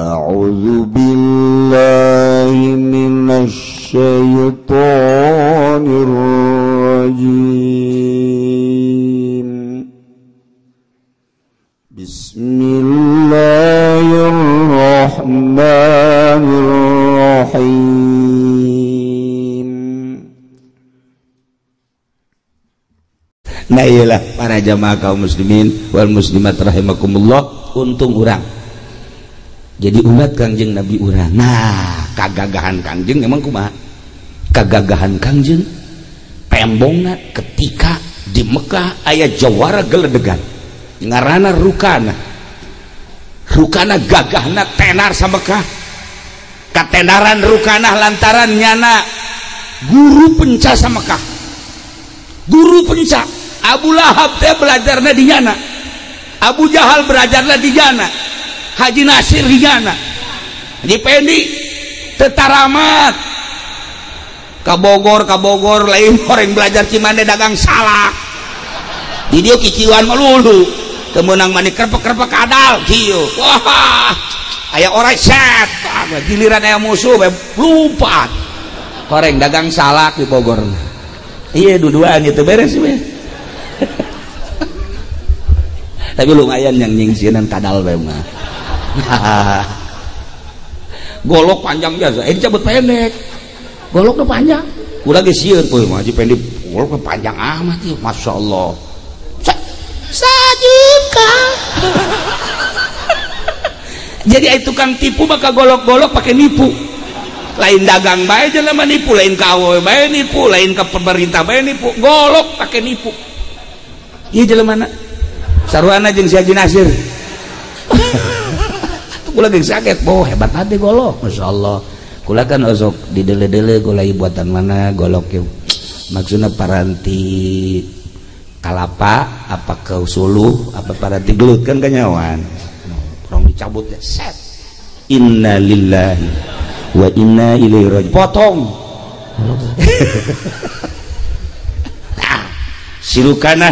A'udzu billahi minasy syaithanir rajim. Bismillahirrahmanirrahim. Nah iyalah para jamaah kaum muslimin wal muslimat rahimakumullah, untung urang jadi umat Kangjeng Nabi urang. Nah kagagahan Kangjeng emang kumaha? Kagagahan Kangjeng pembongna ketika di Mekah aya jawara geledegan ngaranna Rukana. Rukana gagahna tenar sa Mekah. Katenaran Rukana lantaran nyana guru penca sa Mekah. Guru penca Abu Lahab teh belajarna di nyana, Abu Jahal belajarna di nyana, Haji Nasir di nyana, Haji Pendi tetaramat ka Bogor, ka Bogor lain orang belajar Cimande dagang salak di dia kiciwan melulu kemenang mani kerpek-kerpek kadal kieu. Wah aya orang set giliran aya musuh lompat orang dagang salak di Bogor. Iya dua-duaan itu beres sih. Tapi lumayan yang nyingsieunan kadal bae mah. Golok panjang biasa, dicabut pendek. Goloknya panjang. Udah geus sieun euy mah Haji Pendi goloknya panjang amat ieu, masyaallah. Sajika. Jadi ai tukang tipu maka golok-golok pakai nipu. Lain dagang bae jelema nipu, lain ka awewe bae nipu, lain ka pemerintah bae nipu, golok pakai nipu. Ieu jelema na sarwana jeung si Haji Nasir. Kula geus sakit, boh hebat hati golok, masyaallah. Kula kan osok didele-dele golai buatan mana golok ieu. Maksudna paranti kalapa apa ke suluh apa paranti gelut kan kanyawan. Rong dicabut ya set. Inna lillahi wa inna ilaihi raji'un. Potong. Nah, si Rukana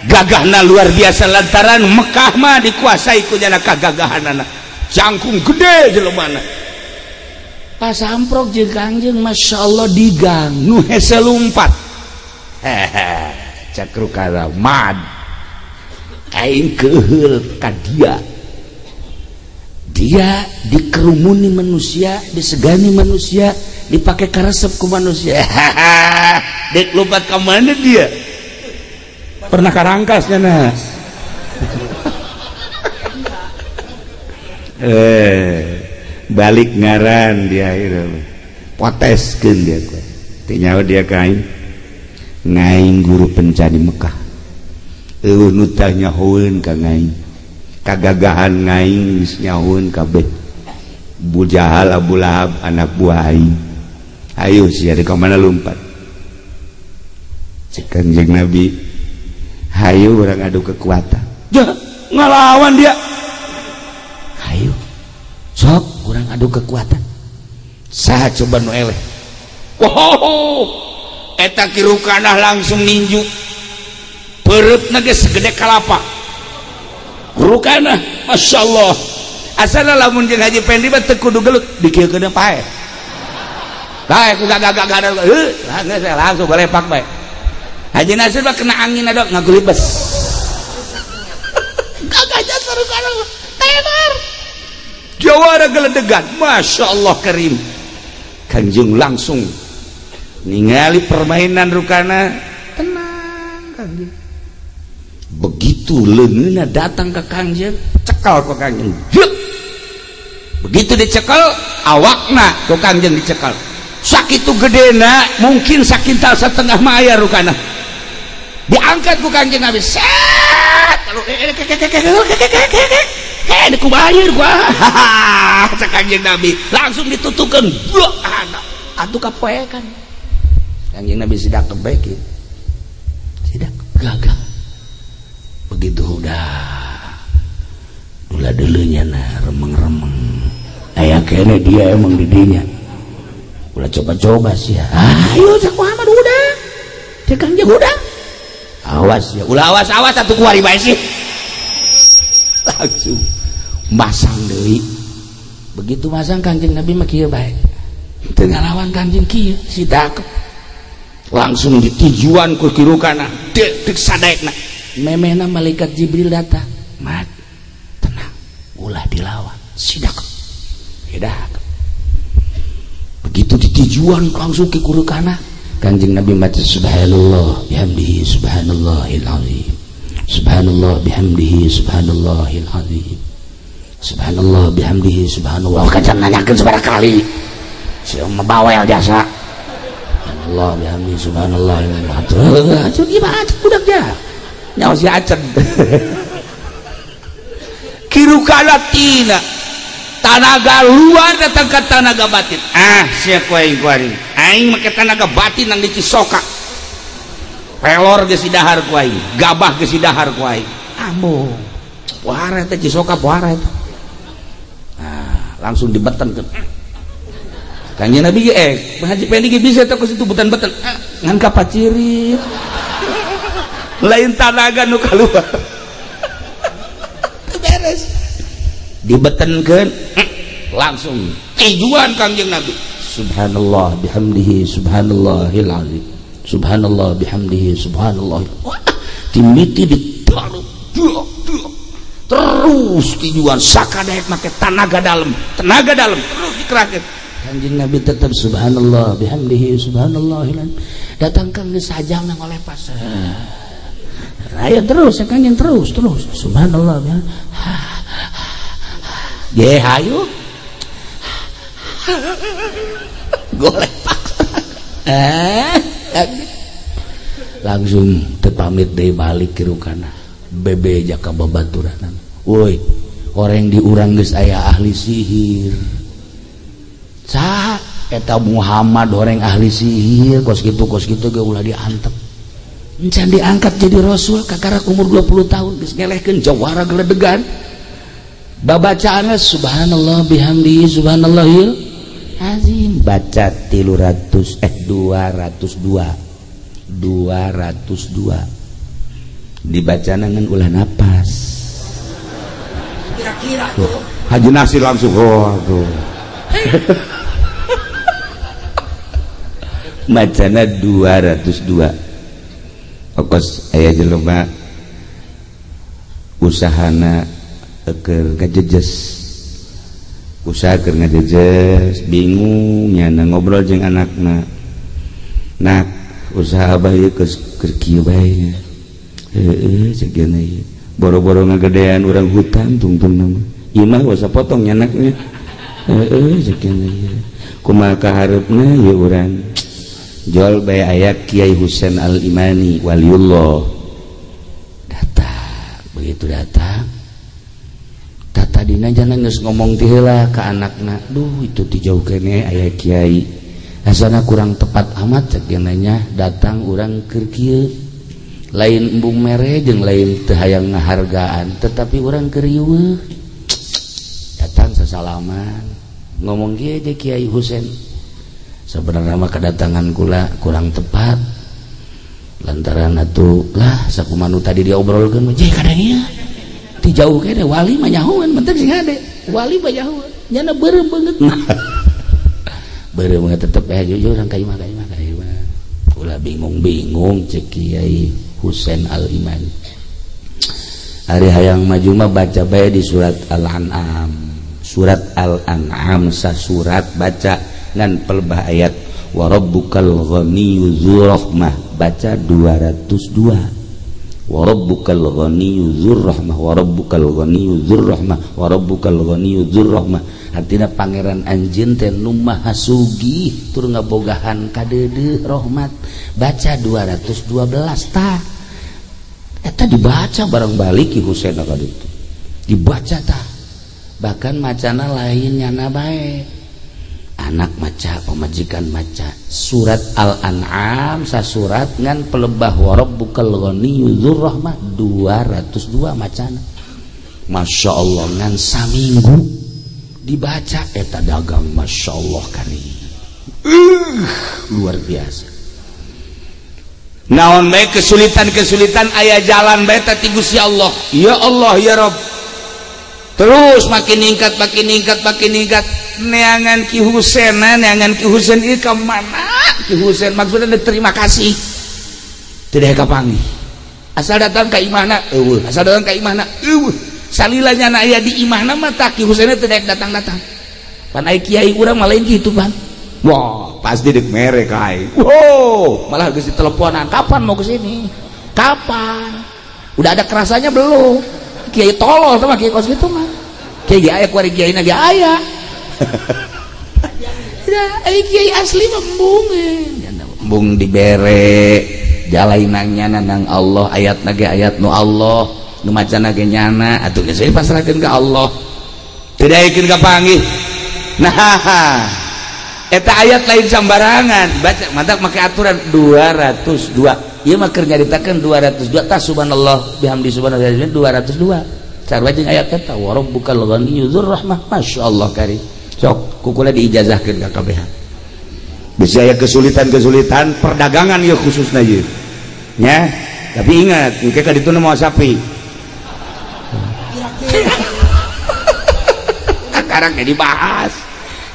gagahna luar biasa lantaran Mekah mah dikuasai ku nyana kagagahanana. Jangkung gede jelemana. Pas amprok jeung Kangjeng masyaallah digang nu hese lumpat. Hehe, cak Rukana mad. Aing keuheul ka dia. Dia dikerumuni manusia, disegani manusia, dipakai karesep ku manusia. Dek lompat ke mana dia? Pernah karangkasnya nah. Balik ngaran dia itu. Poteskeun dia ku. Teu nyaho dia ka aing. Ngaing guru penca di Mekah. Eueuh nu tah nyahoeun ka ngaing. Kagagahan ngaing geus nyahoeun kabeh. Abu Jahal, Abu Lahab anak buah aing. Ayo sia di ka mana lumpat. Cek Kangjeng Nabi, hayu orang adu kekuatan. Jah, ngelawan dia. Hayu. Sok urang adu kekuatan. Saha coba nu eleh. Wow. Eta ki Rukanah langsung ninju. Peureupna geus segede kalapa. Rukanah, masya Allah. Asalna lamun jeung Haji Pendi mah teu kudu gelut, dikieukeun pae. Bae ku gagah-gagah heuh, langsung balepak bae. Haji Nasir mah kena angin adok ngagulibes. Gagahnya Rukana tenar. Jawara geledegan, masya Allah karim. Kanjeng langsung ningali permainan Rukana, tenang Kanjeng. Begitu leungeunna datang ke Kangjeng, cekal ku Kangjeng. Begitu dicekal, awakna ku Kangjeng dicekal. Sakitu gedena, mungkin sakintal setengah maya Rukana. Diangkat ku Kangjeng Nabi. Set. Kubayir gua. Cek Kangjeng Nabi, langsung ditutukeun. Atuh kapoekan. Kangjeng Nabi sidak kebaik. Sidak gagah. Begitu udah dula dulunya nah remeng-remeng. Aya kene dia emang didinya. Ulah coba-coba sih ya. Ayo cek Muhammad udah. Cek Kangjeng udah. Awas ya, ulah awas awas atuh kuari bae sih. Langsung masang deui. Begitu masang Kangjeng Nabi mah kieu bae. Teu ngalawan Kangjeng kieu si dakep. Langsung ditujuan ku kirukana, dek dek sadaekna. Memehna malaikat Jibril datang. Mat, tenang, ulah dilawan, si dakep. Ya dakep. Begitu ditujuan langsung ke kurukana, Kangjeng Nabi maca subhanallah bihamdihi subhanallahil azim. Subhanallah bihamdihi subhanallahil azim. Subhanallah bihamdihi subhanallah. Kacan nanyakeun sabaraha kali. Si bawel jasa. Subhanallah bihamdihi subhanallah. Acun ieu mah acun budak ja. Nyawa si acen. Kirukana tina tanaga luar datang ke tanaga batin. Ah, sia ku aing kuari. Aing make tanaga batin nang di Cisoka. Pelor geus didahar ku aing, gabah geus didahar ku aing. Ambo. Pohara eta Cisoka pohara eta. Nah, langsung dibeten ke. Kanjeng Nabi ge Haji Pendi ge bisa teh ku situ beten-beten. Ngan kapacirit. Lain tanaga nu kaluar. Beres. Dibetenkeun langsung tujuan Kangjeng Nabi. Subhanallah bihamdihi subhanallahil azim. Subhanallah bihamdihi subhanallah. Wah, timiti ditaruh terus tujuan sakadaek make tanaga dalam terus dikerahkeun. Kanjeng Nabi tetap subhanallah bihamdihi subhanallahil azim. Datang kang geus sajam nang ngolepas. Ayo terus Kanjeng terus subhanallah bihamdihi. Ge hayu. Golek paksa. Langsung tepamit deui balik kirukana. Bebe jaka babaturanana. Woi, orang di urang geus aya ahli sihir. Saha eta Muhammad orang ahli sihir kos kitu ge ulah diantep. Encan diangkat jadi rasul kakarak umur 20 tahun geus ngelehkeun jawara geledegan. Babacaanna subhanallah bihamdihi subhanallahil azim. Baca 202 dibaca dengan ulah napas kira-kira tuh Haji Nasir langsung oh tuh macana 202 okos aya jelema usahana keur ngajejes usaha keur ngajejes bingung nyana ngobrol jeung anakna nak usaha abah ieu keur kieu bae heueuh cek ieu boro-boro ngagedean urang hutang tungtungna mah ieu mah usah potong nyanaknya heueuh cek ieu kumaha kahareupna ieu urang jual bae aya Kiai Husain Al-Imani waliullah datang begitu datang tadina jangan geus ngomong ti heula ka anakna duh itu ti jauh keneh aya kiai asana kurang tepat amat cek nya datang urang keur kieu lain embung mere jeung lain teu hayang ngahargaan tetapi urang keur riweuh datang sasalaman ngomong kieu je Kiai Husain sebenarnya mah kedatangan kula kurang tepat lantaran atuh lah sakumaha nu tadi diobrolkeun mah je kadang ieu ti jauh kene wali mah nyahoan penting sing hade wali mah nyahoan nyana beureum beungeut beureum banget tetep aya jujur ka imah ka imah ka imah ulah bingung-bingung cek Kiai Husain Al-Imani ari hayang maju mah baca bae di surat Al-An'am. Surat Al-An'am sasurat baca ngan pelbah ayat wa rabbukal ghaniyyu dzur rahmah baca 202. Wa rabbukal ghaniyyu dzur rahmah wa rabbukal ghaniyyu dzur rahmah wa rabbukal ghaniyyu dzur rahmah. Artina pangeran anjeun teh nu maha sugih tur ngabogahan kadeudeuh rahmat. Baca 212 tah. Eta dibaca bareng balik Ki Husain ka ditu. Dibaca tah. Bahkan macana lain nyana bae. Anak maca, pemajikan maca surat Al-An'am sasurat ngan pelebah wa rabbukal ghaniyyu dzur rahmah 202 macana. Masya Allah ngan saminggu dibaca eta dagang Masya Allah kali luar biasa. Naon bae kesulitan-kesulitan aya jalan bae teh ti Gusti Allah. Ya Allah ya Rabb. Terus makin ningkat, makin ningkat, makin ningkat. Neangan Ki Husen, neangan Ki Husen ieu ka mana? Ki Husen maksudna terima kasih. Tidak kapanggih. Asal datang ka imahna eueuh, asal datang ka imahna eueuh. Salila nyana aya di imahna mah tah Ki Husen teh datang-datang. Pan ai kiai urang mah lain kitu pan. Wah, pasti dek mere ka aing. Wow, malah geus diteleponan, kapan mau ke sini? Kapan? Udah ada kerasanya belum? Kiai tolol sama kiai kos gitu mah. Kiai ge aya kuari kiai na ge aya. Ya, ai kiai asli mah embung. Embung dibere jalainangnya nang Allah, ayatna ge ayat nu Allah, nu macana ge nyana, atuh geus we pasrahkeun ka Allah. Teu daekeun ka panggih. Nah, eta ayat lain sambarangan, baca mantap make aturan 202. Ieu mah keur nyaritakeun 202 tah subhanallah bihamdi subhanallah 202. Sarua jeung ayat eta wa rabbukal ghaniyyu dzur rahmah, masyaallah karim. Sok kukula diijazahkeun ka kabehan. Bisa aya kesulitan-kesulitan perdagangan ieu khususna ieu. Nya, tapi ingat engke ka dituna moal sapi. Kakarang ge dibahas.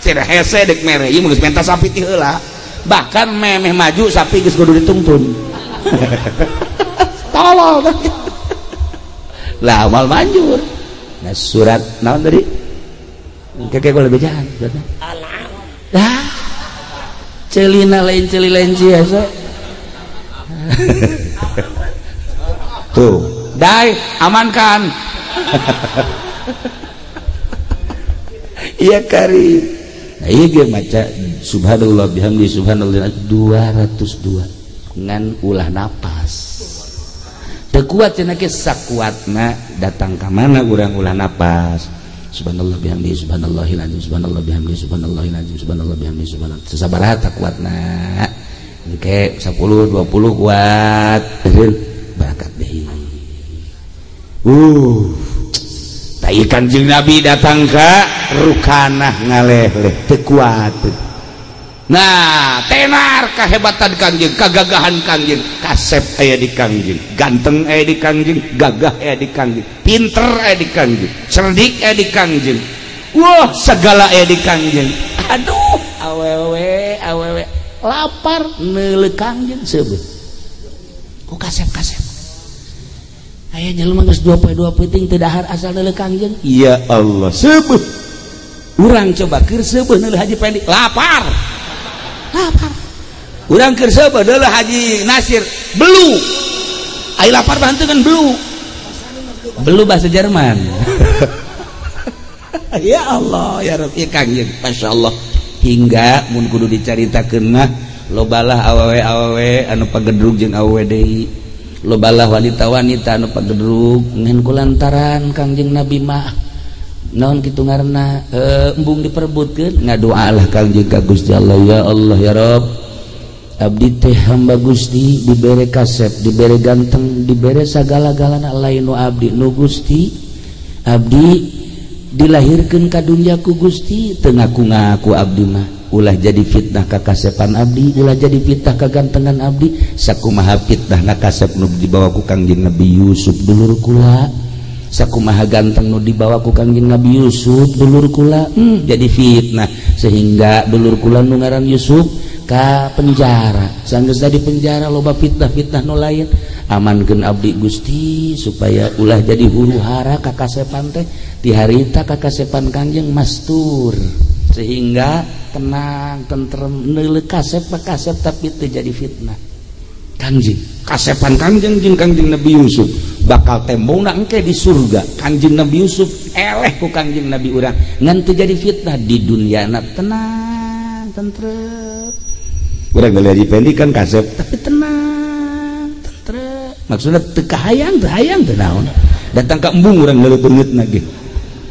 Cenah hese dek mere ieu geus menta sapi ti heula. Bahkan memeh maju sapi geus kudu dituntun. Tolol lah amal manjur. Nah surat naon tadi keke gua lebih jahan suratna. Lah celina lain celi lain biasa. Tuh dai amankan. Iya kari. Nah iya ge maca subhanallah bihamdi subhanallah 202 ngan ulah napas. Teu kuat cenah ge sakuatna datang ka mana urang ulah napas. Subhanallah bihamdi subhanallahil azim subhanallah bihamdi subhanallahil azim subhanallah bihamdi subhanallah. Sasabaraha kuatna. Engke 10 20 kuat. Barakat deui. Tai Kanjeng Nabi datang ka Rukanah ngaleh-leh teu kuat. Nah, tenar kahebatan Kangjeng, kagagahan Kangjeng, kasep aya di Kangjeng, ganteng aya di Kangjeng, gagah aya di Kangjeng, pinter aya di Kangjeng, cerdik aya di Kangjeng. Wah, segala aya di Kangjeng. Aduh, awewe, awewe lapar neuleuh Kangjeng seubeuh. Ku kasep-kasep. Aya jelema geus 2 poe 2 peuting teu dahar asal neuleuh Kangjeng. Ya Allah, seubeuh. Urang coba keur seubeuh neuleuh Haji Pendi, lapar. Lapar. Urang keur seubeuh deuleuh Haji Nasir, belu. Ai lapar mah henteu kan belu. Belu bahasa Jerman. Ya Allah, ya Rabb, ya Kangjeng, masyaallah. Hingga mun kudu dicaritakeun mah lobalah awewe-awewe anu pagedrug jeung awewe deui. Lobalah wanita-wanita anu pagedrug ngan kulantaran Kangjeng Nabi mah naon kitu ngaranna embung diperebutkeun ngadoalah Kangjeng ka Gusti Allah, ya Allah ya Rabb, abdi teh hamba Gusti dibere kasep, dibere ganteng, dibere sagala-galana lain nu abdi nu Gusti. Abdi dilahirkeun ka dunya ku Gusti teu ngaku-ngaku abdi mah, ulah jadi fitnah ka kasepan abdi, ulah jadi fitnah ka gantengan abdi. Sakumaha fitnahna kasep nu dibawa ku Kangjeng Nabi Yusuf dulur kula, sakumaha ganteng nu dibawa ku Kangjeng Nabi Yusuf dulur kula, jadi fitnah sehingga dulur kula nu ngaran Yusuf ka penjara. Sanggeus di penjara loba fitnah-fitnah nu lain. Amankeun abdi Gusti supaya ulah jadi huru hara ka kasepan teh ti harita ka kasepan Kangjeng mastur sehingga tenang tentrem neuleuh kasep kasep tapi teu jadi fitnah. Kangjeng kasepan Kangjeng jeung Kangjeng Nabi Yusuf bakal tembongna engke di surga. Kangjeng Nabi Yusuf eleh ku Kangjeng Nabi urang ngan teu jadi fitnah di dunyana tenang tentrem. Urang geus Haji Pendi kan kasep tapi tenang tentrem, maksudna teu kahayang teu hayang teu naon. Datang ka embung urang leuleut beungeutna ge,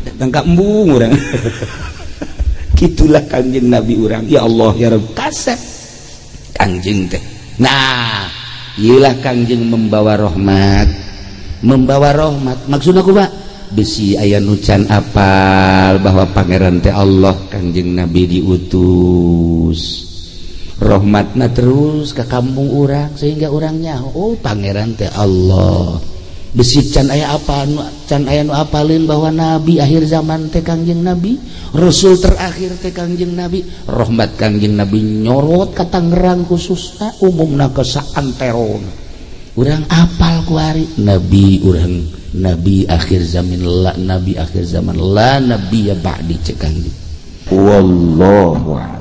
datang ka embung urang. Kitulah Kangjeng Nabi urang, ya Allah ya Rabb, kasep Kangjeng teh. Nah, iyalah Kangjeng membawa rahmat, membawa rahmat. Maksudna kumaha? Bisi aya nu can apal bahwa pangeran teh Allah, Kangjeng Nabi diutus. Rahmatna terus ke kampung urang sehingga urang nyaho, oh pangeran teh Allah. Besi can aya apa can aya nu apalin bahwa nabi akhir zaman teh Kangjeng Nabi, rasul terakhir teh Kangjeng Nabi. Rahmat Kangjeng Nabi nyorot ka Tangerang khususna, umumna ke saantero. Urang apal kuari nabi urang, nabi akhir zaman, la nabi akhir zaman, la nabi ya ba'di cek Kangjeng. Wallahu a'lam.